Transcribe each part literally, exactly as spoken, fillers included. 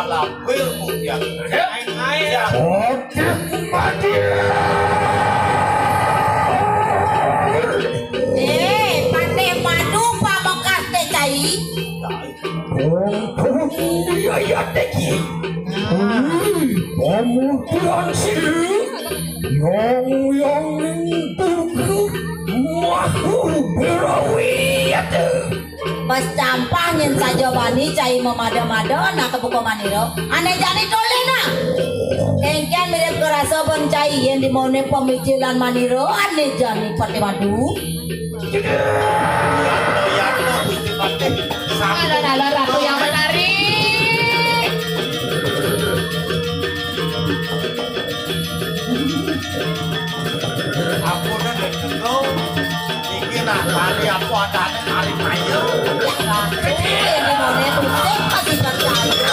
Lampir kupiah. Aing, aing. Oke, Madya. Eh, Patih Madu pamekas téh cai. Untung dia ya teki. Wih, pemukiran sih. Yang yang itu mahu berawi ya tuh. Pas campah nyén saja bani cai mamada-mada, nah, ka buka manira. Ané jani tolih, nah. Kéngkén mirip karasa ban cai yén di mauné pamicilan manira, ané jani Patih Madu. Alah, alah, Ratu yang menarik. Ampun, Dék. Iki nah, tari apa adané tari mayem. Ya, Ratu, yang di mauné tutik masih percaya.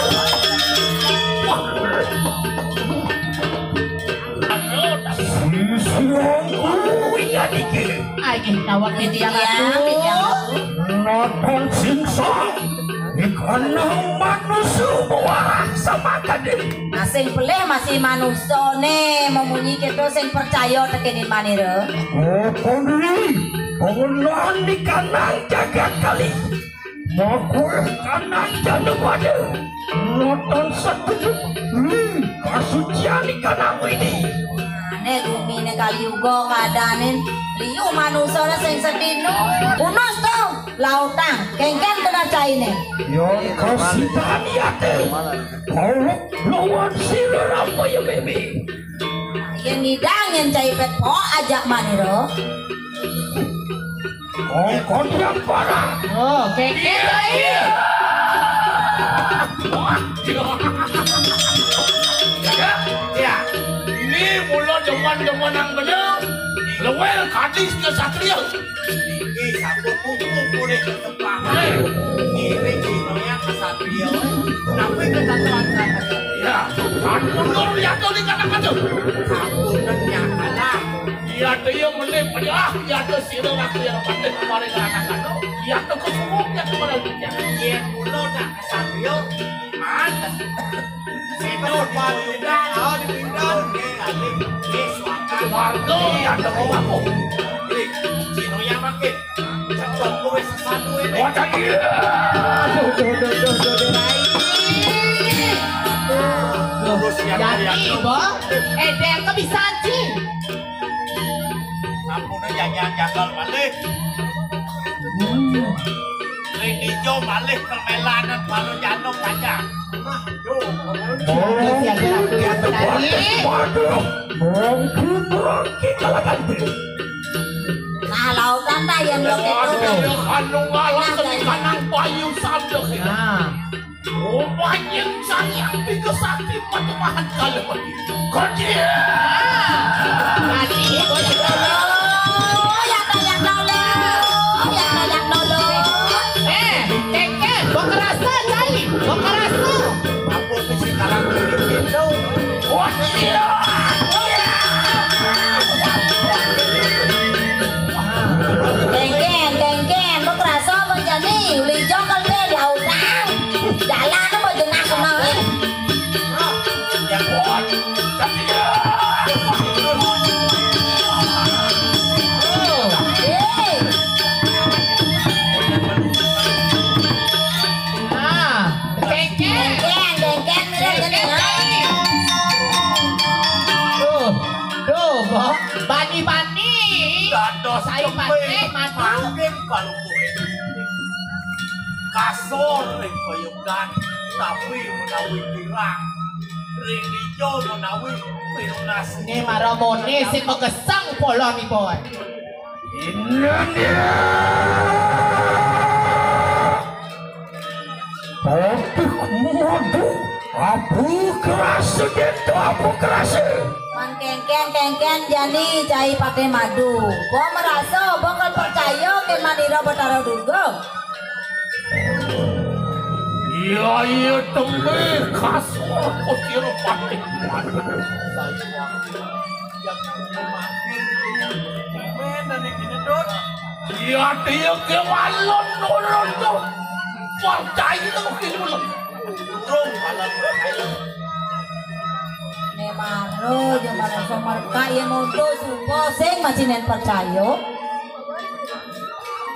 Wah. Sisian kuwi ya iki. Ayo, tawak titiang, Ratu. Nonton singsa. Ikanang manusia muarah sama kadé. Nah, sing pelih masih manusané, memunyi kita sing percaya tekinin manira. Oh, Pondri, pengenalan ikanang jagat kali. Makul kanang jana pada. Nonton setuju. Hmm, kasucian ikanang ini. Ané guminé Kali Yuga keadaané liu manusané sing sedina. Unus to. Lautang, kéngkén kena cainé. Yang kasihan ya téh. Kolok lawan sira apa ya, Mimi? Yén ngidang yén cai pét pok ajak manira. Kongkon yang parah. Oh, kéngkén cai. Ya, ya. Ini mula demen-demen nang bener. Lewel kadis ke satria. Iki sampun kumpul pulih kesempahan. Ngiring dinoyang kesatria. Tapi kesatuan kesatria. Ya, ampun, Guru, ya, tuh, di kata-kata. Ampun, ya, kalah. Ya, tuh, ya, mending, ya, ya, tuh, sira aku yang pandai kemarin kata-kata. Ya, tuh, kesungguh, ya, kemarin. Ya, mula nak kesatria. Mantes. Sino panudan, oh, dipindah. Oke, alih. Oke, suaka. Warga yang ada rumahku. Jadi, sino yang makin. Cocok kowe sesatu ini. Wah, iya. Duh, duh, duh, duh, duh, duh. Terus yang Yati, lihat tuh. Bo. Eh, Dek, kok bisa, Ci? Sampune janjian jagal malih. Hmm. Ring ijo malih permelanan baru jano panjang. Aduh. Oh, iya, iya, iya, iya. Waduh, mungkin orang kita lagi. Nah, lautan ta yén lo kéto. Waduh, anu ngalah. Nah, seni kanang bayu sabda kita. Nah. Rupanya saya tiga sakti pertemuan kali ini. Kerja. Tadi bos. Oh, ya tayang nolong. Ya tayang nolong. Eh, kéngkén, bok rasa, cai. Bok rasa. Apa sih sekarang ini gitu? Wah, iya. Kéngkén, kéngkén, bok rasa apa jani? Uli jongkol bé lautan. Jalan apa jenah kemang? Nah, kéngkén. Kéngkén, kéngkén, mirip kéngkén. Tuh, tuh, Bang. Bani-bani. Dados sai kepé paté madu. Makin kalau kowe. Kasor ring payungan, tapi menawi kirang. Ring ijo menawi pinunas. Né maramone sing magesang polonipun. Inang ya. Patih madu, abu kerasa, dento abu kerasa. Man kéngkén, kéngkén jani cai Patih Madu. Bo merasa, bo kan percaya kén manira Betara Durga. Iya, iya, tembe kasur kutira Patih Madu. Iya, dia kewalon nurun tuh. Percaya tuh, gitu. Durung malam kayu. Né maro ya maro somerka ya mondo supo sing masih nén percaya.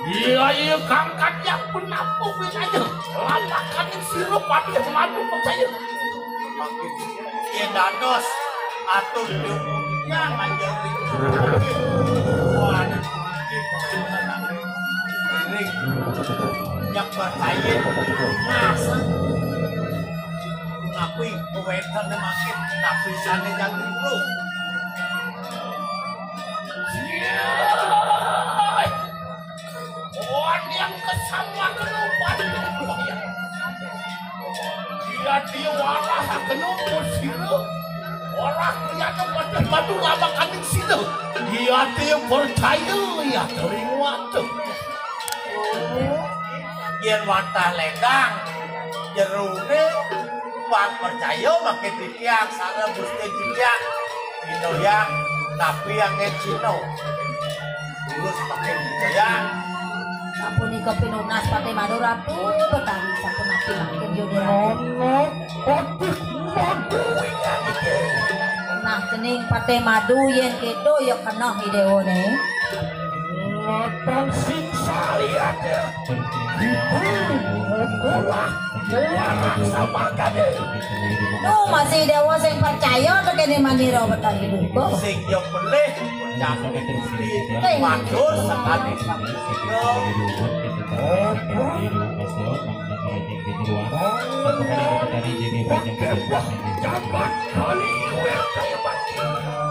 Iya, iya, kangkat yang penampung wilayah. Lamakan sira pati madu percaya. Yén dados atur diukupian manjari. Wah, ada kuwi. Ngiring. Nyak percaya. Masa. Ngakui kewétan makin tapi sané jagung bro. Wan yang kesama kenumpang. Iya dia walah kenu sira. Ora kelihatan pada madu lama kaning sira. Iya dia percaya ya kering waktu. Yén wantah lédang jeroné wong percaya makin titiang sareng Gusti titiang. Pinoyang tapi angin Cina. Terus makin percaya. Sapunika pinunas Patih Madu Ratu Betari sampun mati makin yo diraden. Nah, cening Patih Madu yén kéto ya keneh I Déwa né. Matang sing saliate. Ibu, mula, mula sama kade. Duh, masih Déwa sing percaya tekan manira Betari Dukuh. Sing ya pelih, percaya Gusti. Matur sakadi sapunika. Jabat kali.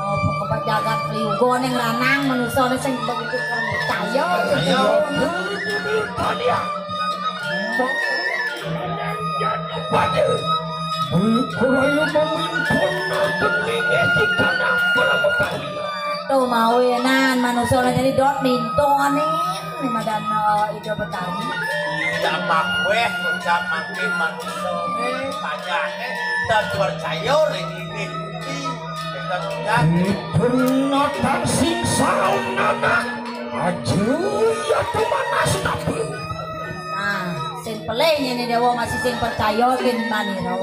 Apa kepejagat liuga ning lanang manusané sing begitu percaya. Ayo. Kalian. Pada. Kaya memimpin nonton mengetikan apa lama kali. Tuh mau enan manusané jadi dot minto ané. Ini madana Ida Betari. Tidak makweh ucap makin manusané panjangé dan percaya ring ini bukti. Kita tidak. Itu natan sing saum nanak. Aju ya tumanas tapi. Nah, sing pelih nyene Déwa masih sing percaya gin manira.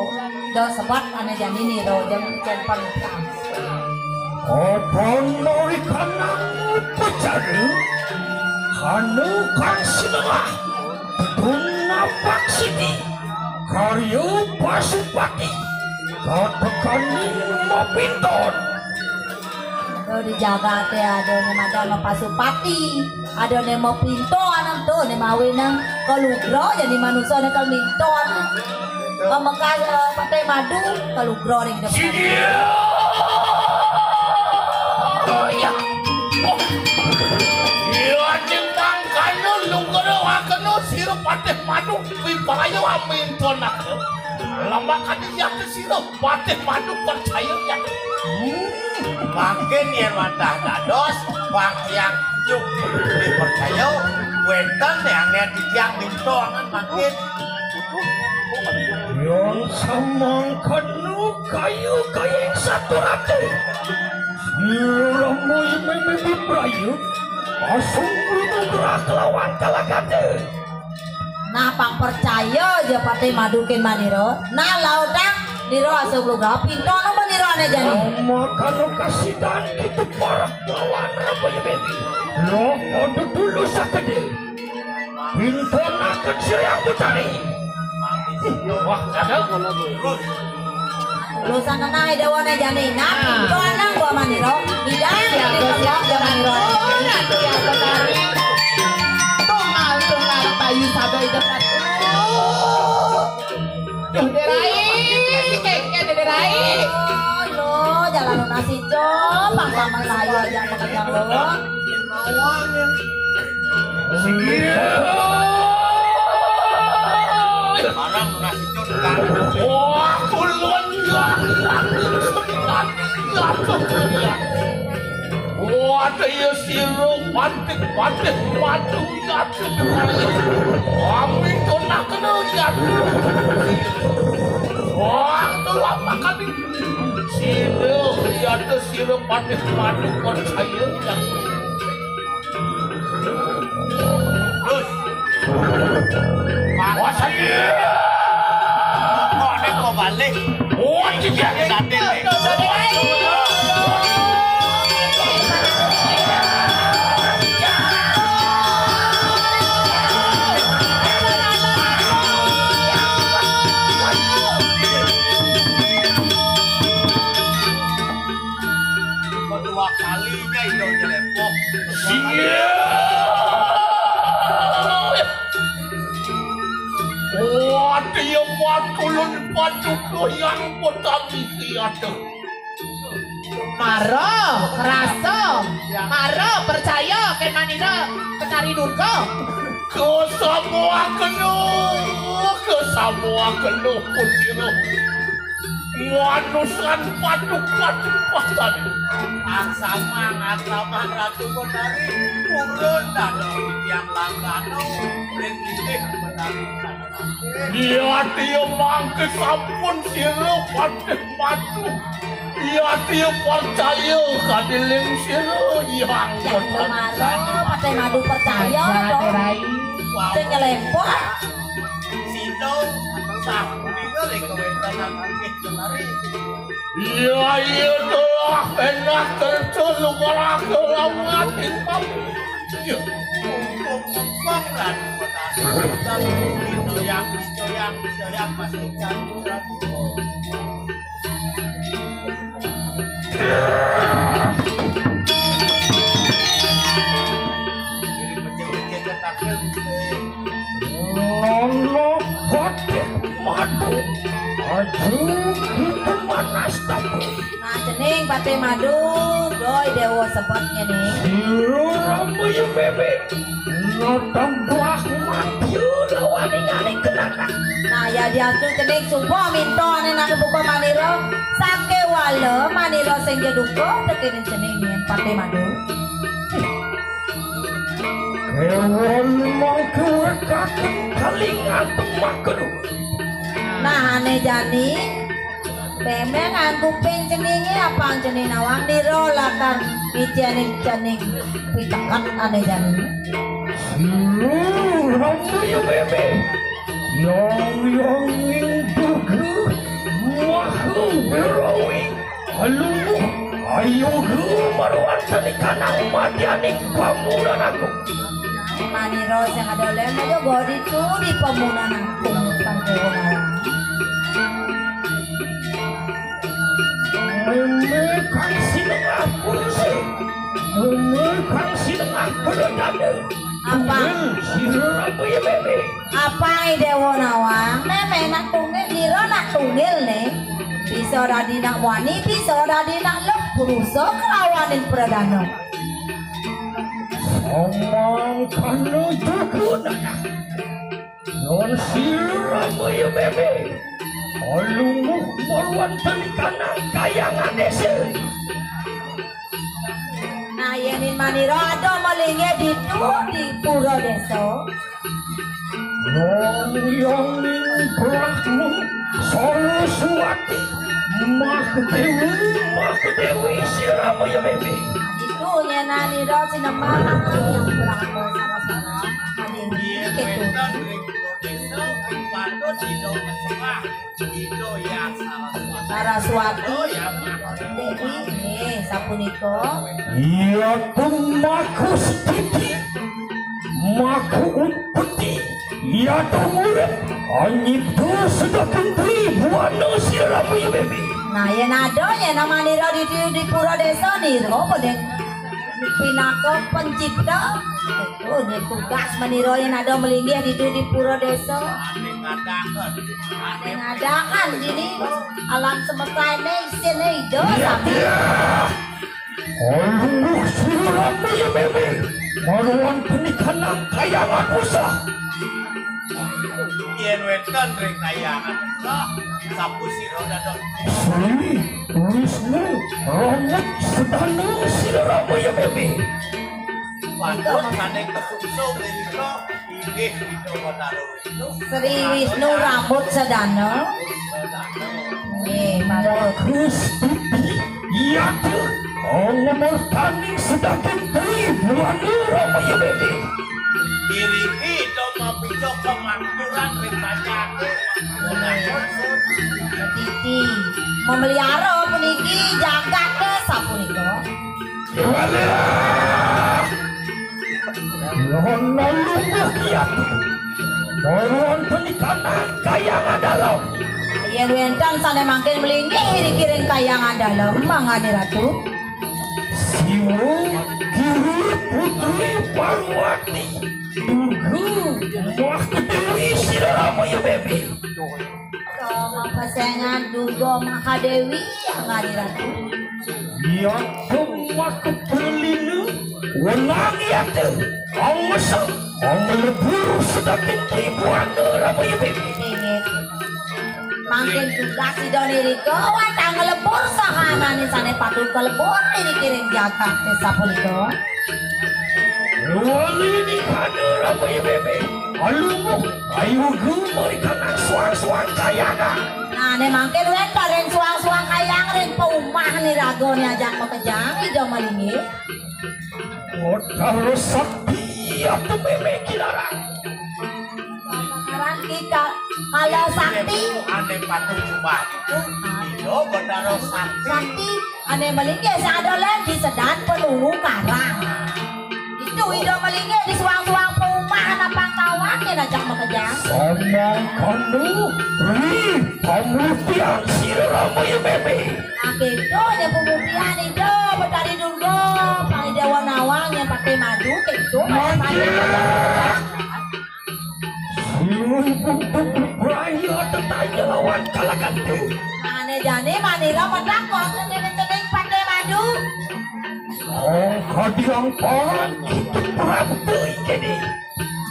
Do sebab ané jani nira jam icen pangkang. Apa mori kanang pecari? Kanu kang sinengah. Guna paksidi. Karya Pasupati. Katekaning mapinton. Tuh di jagaté ada né madan mapasupati, ada né mapinto anan tuh né mawinang kalugra jadi manusa né kaminto anan. Pamekas eh, Patih Madu kalugra ring depan. Iya. Oh. Iya, timbang kanu lugra wakenu sira Patih Madu wibayo aminton aku. Lamakan iya sira Patih Madu percaya ya. Mangkin yén wantah dados wong tiyang juk dipercaya wénten yang titiang minto angen mangkin. Yang samangkanu kayu kaying saturate. Sira mui mimi biprayu asung winugrah kelawan kalagate. Nah, pang percaya aja Patih Madukin manira. Nah, lautang nira asa lugra pinto napa nira ané jani? Makana kasidan kita para lawan Rabbaya Dewi. Lo ada dulu sakede. Pinto naked sira yang mencari. Wah, ada. Lulusan nenah ida wana jani. Nah, pinto anang gua manira. Ida yang pinto gua manira. Tungal, tungal, bayu sado ida. Duh, Derai, kéngkén Derai. Oh, lo, jalan nasi cop, bangsa Melayu aja pekerjaan lo. Barang nasi cop kan. Wah, kulon ya. Waduh ya sira, waduh, waduh, waduh. Kami tolak kena ya. Wah, tolak makan ni. Sira, ya ada sira, waduh, waduh, percaya ya. Terus. Wah, saya. Dua kalinya Indo nyelempok. Siap. Wah, dia patulun paduka yang kota misi ada. Mara, rasa, mara, percaya, ke manira, Betari Durga. Kesamuakenu, kesamuakenu, putra. Wanusan paduka tempasan. Aksamang, aksamang Ratu Betari. Purun dado tiang langgana. Ring inggih Betari. Iya, dia mangke sampun sira patih madu. Iya, dia percaya kadiling sira, iya. Mara, patih madu percaya, Rai. Sing nyelempok. Sida sapunika ring kawentenan inggih kemari. Iya, iya, telah enak kerja luar akal amatin, Pak. Iya. Mumpung mengkong lan kota. Doyang, doyang, doyang, pastikan kurang. Nono Patih Madu, aduh, itu panas tapi. Nah, cening Patih Madu, doi dewa sebetnya nih. Sira Rama ya bebek, notong buah mati lawan ningali kenaka. Nah, ya diatur cening sumpah minta ane nak buka manira, sakewala manira sing jeduka tekene cening yen Patih Madu. Kewan mangke wekaken kalingan temah kedua. Nah, ane jani, memang angkuping ceninge apang cening nawang nira lakar ijene cening piteket ane jani. Sira Rama ya bebe, yang yang ning duga maha wirawi. Aluh, ayo hu maruan senikanang madyaning pamunan aku. Manira sing ada lem aja gua ditu di pamunan aku pangkewan. Meme kang sinengah pulse, meme kang sinengah pulse. Apa? Sira rabu ya meme. Apa i dewa nawang? Meme nak tungil, nira nak tungil ne. Bisa dadi nak wani, bisa dadi nak lep purusa kelawanin pradana. Samangkana juga nana. Yon sira maya meme. Alungguh maruan tenikanang kayangan desa. Nah, yenin manira ada malinge ditu di pura desa. Nong yang ning Brahma Saraswati, Mahdewi, Mahdewi sira maya meme. Itu nyenanira sinembah yang Brahma Saraswati. Yen wenten ring desa, patut sida mesembah Ida Hyang Saraswati. Saraswati. Ida Hyang Mahdewi. Nggih, sapunika. Yaitu maku stiti, maku utpeti, yaitu murid, anyipta sedaking tribuana sira maya meme. Nah, yen ada, yen manira di, di, di pura desa nira, apa, Dek? Pinaka pencipta. Itu, ini tugas manira yen ada melinggih di, di pura desa. Ane ngadakan. Ane ngadakan dini alam semesta ini isine ida sami. Alungguh sira maya meme, maruan tenikanang kayangan usah. Yen wenten ring kayangan usah, sapu sira dados Sri Wisnu Rambut Sedana sira maya meme. Patut sane kesungsung nika inggih Ida Batara Wisnu. Sri Wisnu Rambut Sedana. Nggih, patut. Gusti, iya, Allah murtaning sedaging tribuana maya meme. Diriki to mapica kemakmuran ring panjake. Titi memelihara puniki jagate sapunika. Walah! Lono lungguh kiat. Maruan tenikanang kayangan dalem. Yen wenten sane mangkin melinggih ring kayangan dalem, mangane Ratu. Ibu, Giri Putri Parwati, Dugu, Wah Dewi Sirama ya bebe. Kok mapasengan Durga Mahadewi yang hari ratu? Iya, cuma kepelinu, wenang iya tu. Awasa, ngelebur sedapit ribuan ramai bebe. Mangkin tugas ida nirika, watang ngelebur sahanane sane patut kelebur ing kiring jagat desa punika. Wali di kada ramai bebe. Alumu, ayu gumur ikan suang-suang kayana. Nah, ne mangkin wenten ring suang-suang kayang ring paumah niragane ajak makejang, ida malinge. Modal sakti atu meme kilarang. Pamaharan kita kala sakti. Ane patut jubah itu, ida modal sakti. Sakti, ane malinge sing ada lagi sedan peluru karang. Itu ida malinge di suang-suang paumah napang tawang yen ajak makejang. Samangkana, ri, pamutian sira ramaya meme. Nah, keto nya pemutian ida Betari Durga, Pang Dewa Nawang yen pate madu, keto. Mangkir. Siluy untuk beraya tetanya lawan kalagantu. Mane jane manira matakon cening-cening pate madu. Oh, kadiang paran kita Prabu Tui kene.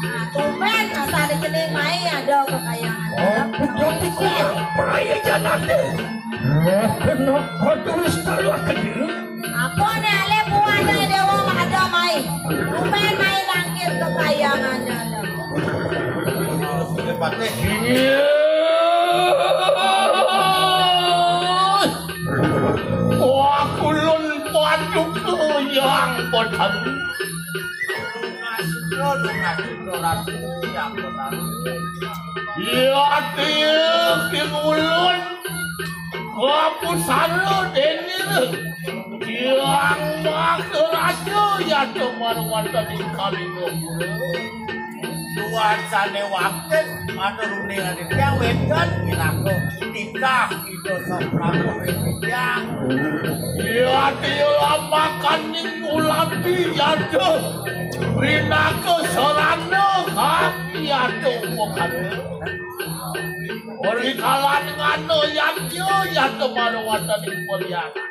Nah, tumben asal cening mai ada kekayaan. Oh, putra tiku yang peraya jananda. Loh, kena kau terus taruh kena. Apa ne ale buahnya Dewa Mahadam mai? Tumben mai langkir kekayaan ada. Iya. Wah, kulun paduka yang boten. Iya, tiya king ulun. Kapusana denira. Tiang Maharaja yata marwantani Kalingapura. Tuan sane wangken matur uning adi tiang wenten pinaka titah Ida Sang Prabu ring tiang. Yata lambakaning ulambi yata pinaka sarana kang yata upakara. Ori kalan ngana yatya yata marwantani pariangan.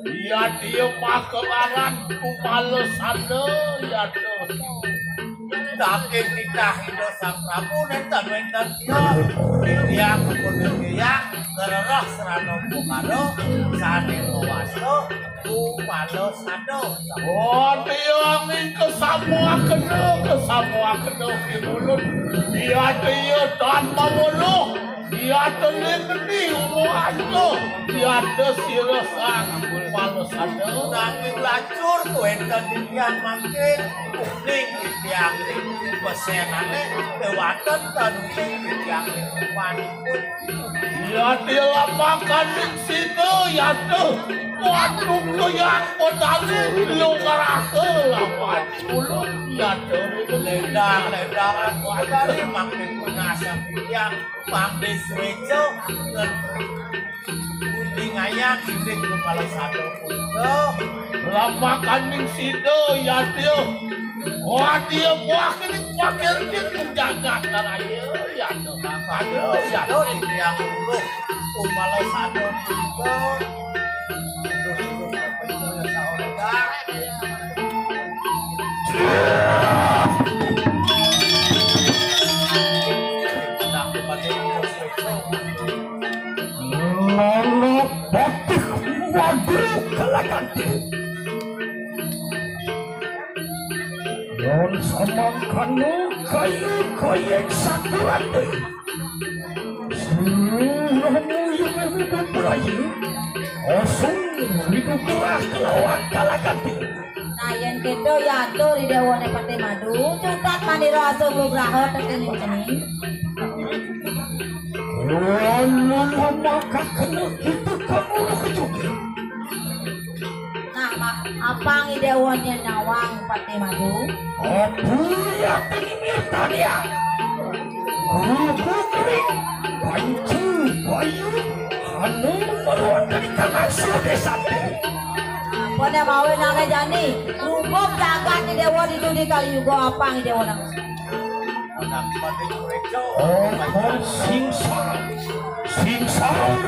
Yatya makalaran kumalesana yata. Saking titah Ida Sang Prabu nenten wenten siya. Titiang pun titiang ngrereh srana upakara sane mawasta kumalesana. Oh, tiang ing kasamuakena, kasamuakena king ulun. Yatya tan mawuluh. Yata ning ngendi umuhanga, yata sira sang palesana. Nanging lacur wenten titiang mangkin, uning titiang ring pesenane, lewaten tan uning titiang ring umpanipun. Yata lambakaning sida, yata. Waduh, kuyang pedalu, lu ngerasa lawan. Ulun, yata. Ledang, ledang, aku ajari mangkin penasam titiang. Pang Bisrejo ngendingayang indik kepala satu punika. Lambakaning sida yatya. Wadya buah kene pakir kin jagat raya yatya. Aduh, yatya. Yang luluh kepala satu punika. Lala patih madu kalaganti. Yon samangkana kayu kayeng sakurate. Suluhmu yang hidup rayu, osung hidup gerah kelawan kalaganti. Nah, yen keto ya atur Ida Wane Patih Madu, cutat manira asung lugraha tekening cening. Lalu maka kena kita kamu kejuge. Nah, ma-, apang Ida Wane nyawang Patih Madu. Abu ya ini mirtania. Guru putri, pancu, bayu, anu meruan dari tangan sudah sampai. Pone mawe nane jani, rubuk jagat ni dewa di dudi kali yugo apang dewa nang. Oh, singsar, singsar,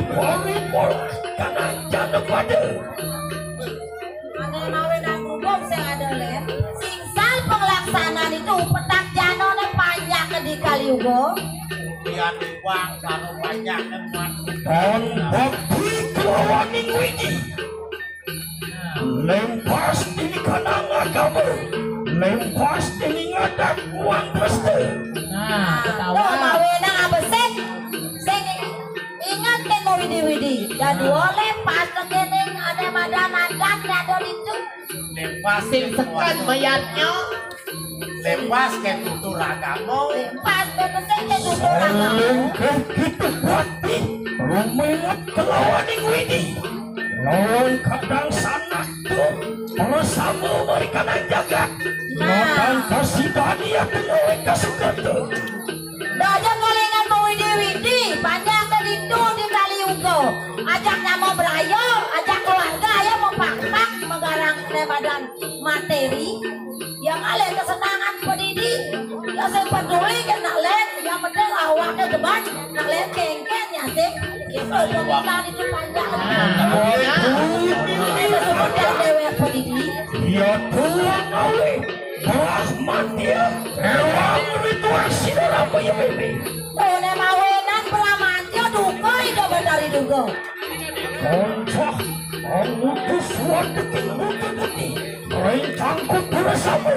baru pol, kanan jana pada. Ane mawe nang rubuk sing ada len, singsar pelaksanaan itu petak janone panjang di kali yugo. Pian bang karo panjang teman. Dan bakti kelawaning widi. Lempas ini kanang agama, lempas ini ngadak uang pesta. Nah, ketawa. Tuh, mawe nang abesik. Sing inget kan mau widi-widi. Dan dua lempas kekening ada madan adat ada itu. Lempas sing sekan mayatnya. Lepas ke tutur agama. Lepas ke pesek ke tutur agama. Lengkah kita bakti, rumengat kelawaning widi. Lawan kadang sanak tu, bersama mereka nang jagat. Nah. Lawan kasih tadi aku nawe kasukata. Daja kolingan mau widi-widi, panjang ke ditu di kali ugo. Ajak nyama berayo, ajak keluarga ya mau pakpak megarang ne badan materi. Yang ale kesenangan pedidi, yang saya peduli ke nak len, yang penting awaknya debat, nak len kengken ya sih. Kita pemilihan itu panjang. Kita sebutkan dewe pedidi. Ya Tuhan ale, rahmat dia, ewang ritual sidara punya mimpi. Tone mawenan beramantio duko ido betari dugo. Koncah, mengutus wadeking bukti-bukti, rencangku bersama.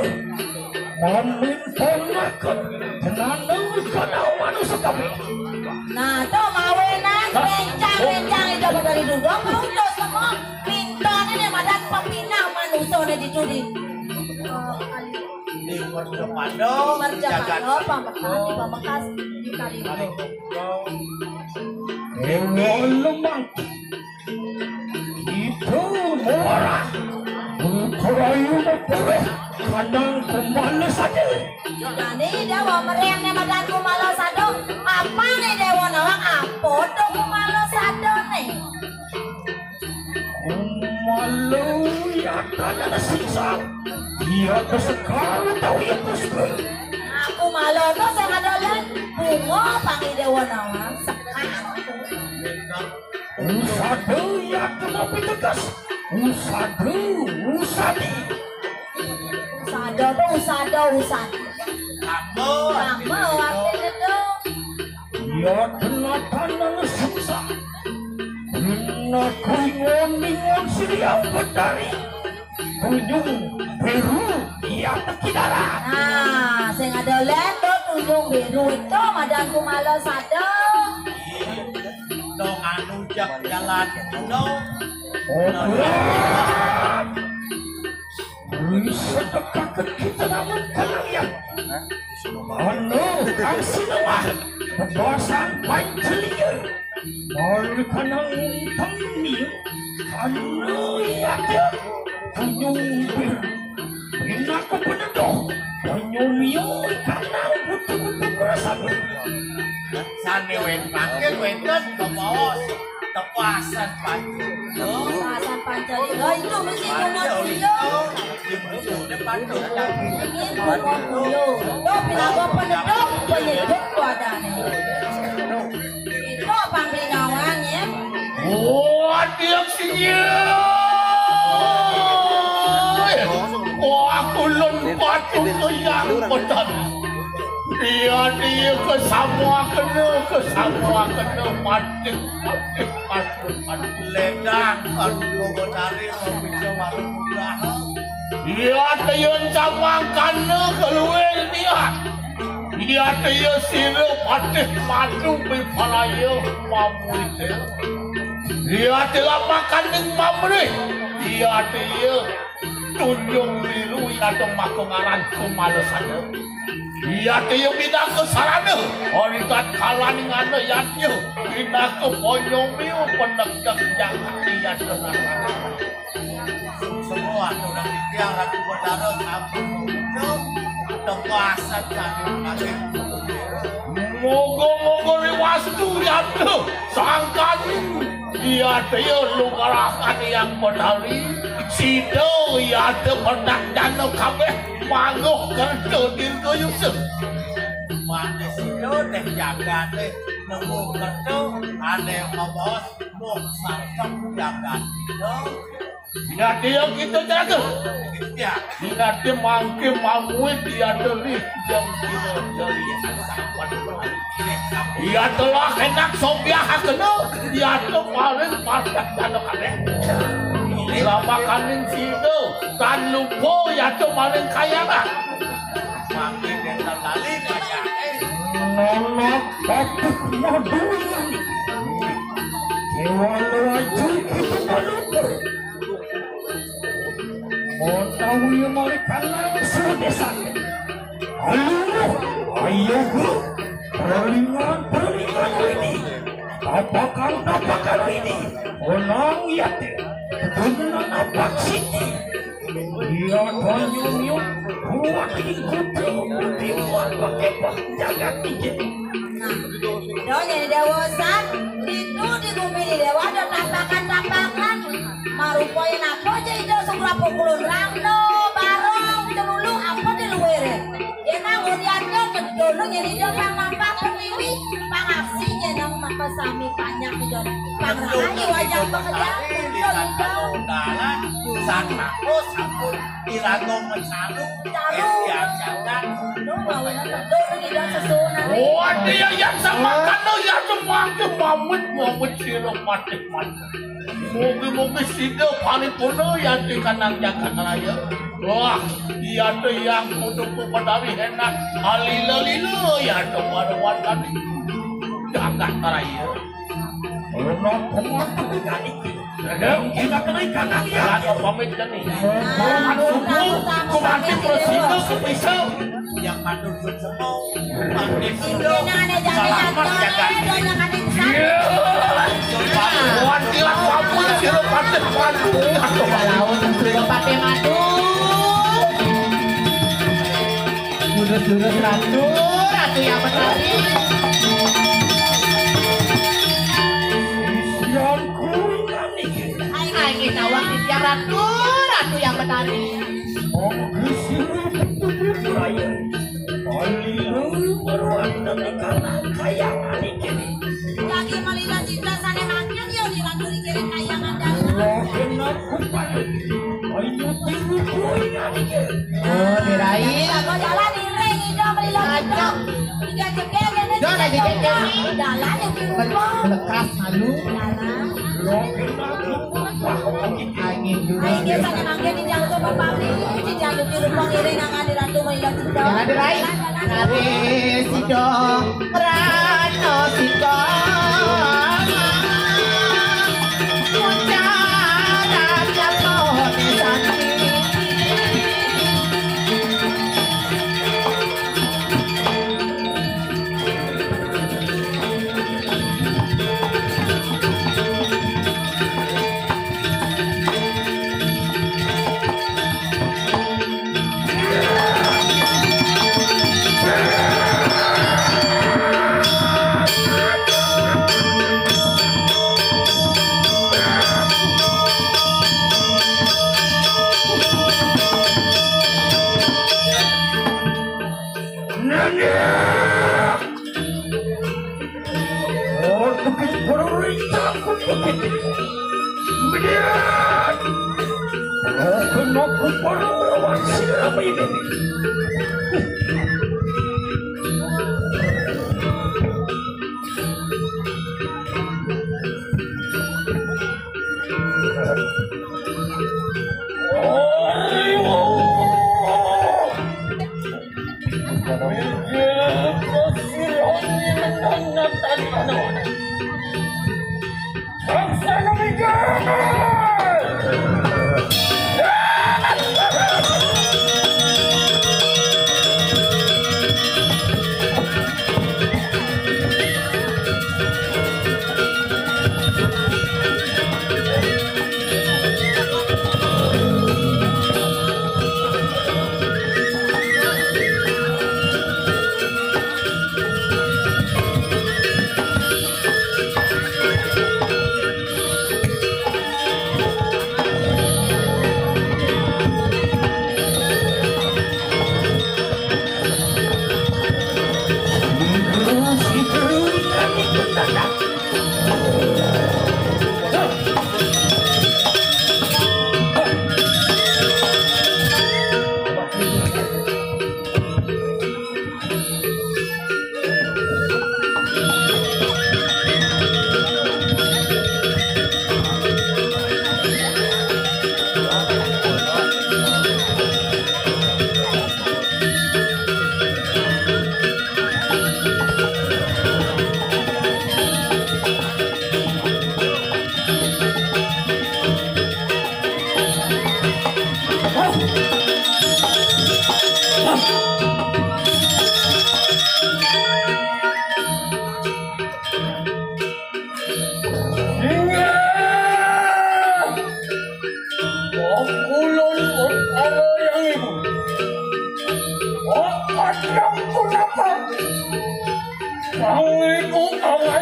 Memintonaken jenengan kana manusia kami. Nah, to mawenan rencang-rencang ido dari dugo, mau to semua mintone ne madan pepinah manusia ne di dudi. Di Merjapado, Merjapado, jagat Pamekasan, di Pamekasan, di Kalindo. Ewa lemang. Itu muara. Ukurayu mupurih. Kadang kembali saja. Jani dewa meriang ne madan kumalo sado. Apa ne dewa nawang apa to kumalo sado ne? Kumalo ya tanah sisa. Dia kesekar tahu ya puspa. Aku malo to sing ada len. Bunga pangi dewa nawang sekar. Usada ya kena pitegas. Usada, usadi. Usada to usada, usadi. Kamu. Kamu artinya to. Ya kena tanah sisa. Kena keringon-ningon siriau betari. Tunjung biru iya teki darat. Nah, sing ada len to tunjung biru itu madan kumalo sado. Dong anu jak jalan dong. Oh, berat. Wis sedekaken kita namun kenang ya. Anu kang sinewah. Bebasan pancelia. Malu kanang temi. Anu iya dia. Tunjung biru. Pinaku peneduh, penyumio kanang butuh-butuh perasaan. Sane wen pakai wenten kebos, tepasan pancen. Tepasan pancen. Lah itu mesti ngomong beliau. Ini ngomong beliau. Tuh, bilang gua peneduh, penyeduk gua ada nih. Itu pangling awalnya. Wah, dia sih. Wah, aku lon patu ke yang pedan. Dia, dia ke sama kena, ke sama kena, mati, mati, mati, mati. Ledang, kalau mau tarik, mau bisa warung murah. Iya, tayun sama kana keluar dia. Iya, tayun sira patih madu mipalaya mamrite. Iya, tila makaning mamrih. Iya, tayun tunjung liru iya to maka ngaran kumalesana. Iya, tayun bidang kesarana. Origat kalaning ana yadnya. Bidang keponyong miu penegak jagat iya to. Semua sudah tiang Ratu Batara sampun muncul, tepasan kami menagih. Moga-moga riwastu yadnya sangkan iya dia lu ngarakan yang menari. Sida ya ada perdak dana kabeh mangguh kerja dirgayusa. Mane sida deh jagate nemu kerja ane mabaos mung sarkem jagat sida. Dina dia kita jaga. Ya. Dina dia mangke mamuit dia deli yang kita deli. Ia telah enak sobiah kena, ia tu paling pasak dana kabeh. Lama kaning sida, tan lupa ia tu paling kaya lah. Mangke kita lali kaya, eh. Nolak batuk modulan. Dewa laju kita malukur. Utawi mari kanang sudesan. Aluh, ayo guru, perlingan, perlingan ini, tapakan, tapakan ini, onang yate, tunan apak siti. Iya, konyum, yum, buat ikutu, buat pakai pak jagat ini. Nah, do nyai dewosan, itu di bumi di dewa ada tampakan-tampakan. Marupa yen apa aja ida sugra pukulun rangda, barong, celulu, apa di luere. Yen nang udian do, kedulung yen ida pang nampak pertiwi, pang aksi yen nang maka sami panjak ida. Pang rahayu wajah pekerjaan, betul ida. Dalan, sang mako sampun iraga mecaru. Mecaru. Ing jagat. Duh, bawina teduk ida sesuunan. Wah, dia yang sama kan lo ya semangke mamut, mamut sira patih mati. Mugi-mugi sida paripurna yanti kanang jagat raya. Wah, iya te yang kudu ku padari enak alila-lila ya te warwan tadi. Jagat raya. Ono kuat tadi. Dadang, kita kena ikan lagi ya. Ada pamit kan nih. Aduh, suku, ku mati presiden, ku pisau. Yang matur suksema, mangke sida selamat jagat. Iya. Wan tilas sampun sira patih pandu. Aduh, lawan suka patih madu. Lurus-lurus ratu, ratu yang betari. Isian kuingan iki. Ayo, ayo, tawang titiang ratu, ratu yang betari. Monggo sira betutu raya. Bali lu meruang demi karena kayangan iki. Lagi melila cinta sane mangkin yo di ratu di kiri kayangan dalu. Lo kena kupat. Ayo tiru kuingan iki. Oh, dirai. Aku jalan iring ida melila cinta. Tiga jegel ini. Jalan yo tiru. Bel-, belekas malu. Jalan. Lo kena Angin dulu. Ayo, dia sana mangke di jalur Bapak Beli, di jalur di rumah kiri, nang ada ratu, mau ilang juga. Jangan dirai. Jalan, jalan. Kare sida, rano sida. Muncak, tak jatuh di sana. Nenek! Oh, bukit peruri, takut bukit. Melihat. Oh, kena kupar melawan siram ini. Oh,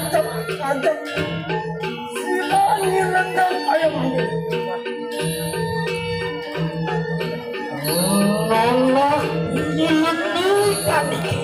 Ancam, ancam. Sira ngilangang ayam. Malah ngilangi paniki.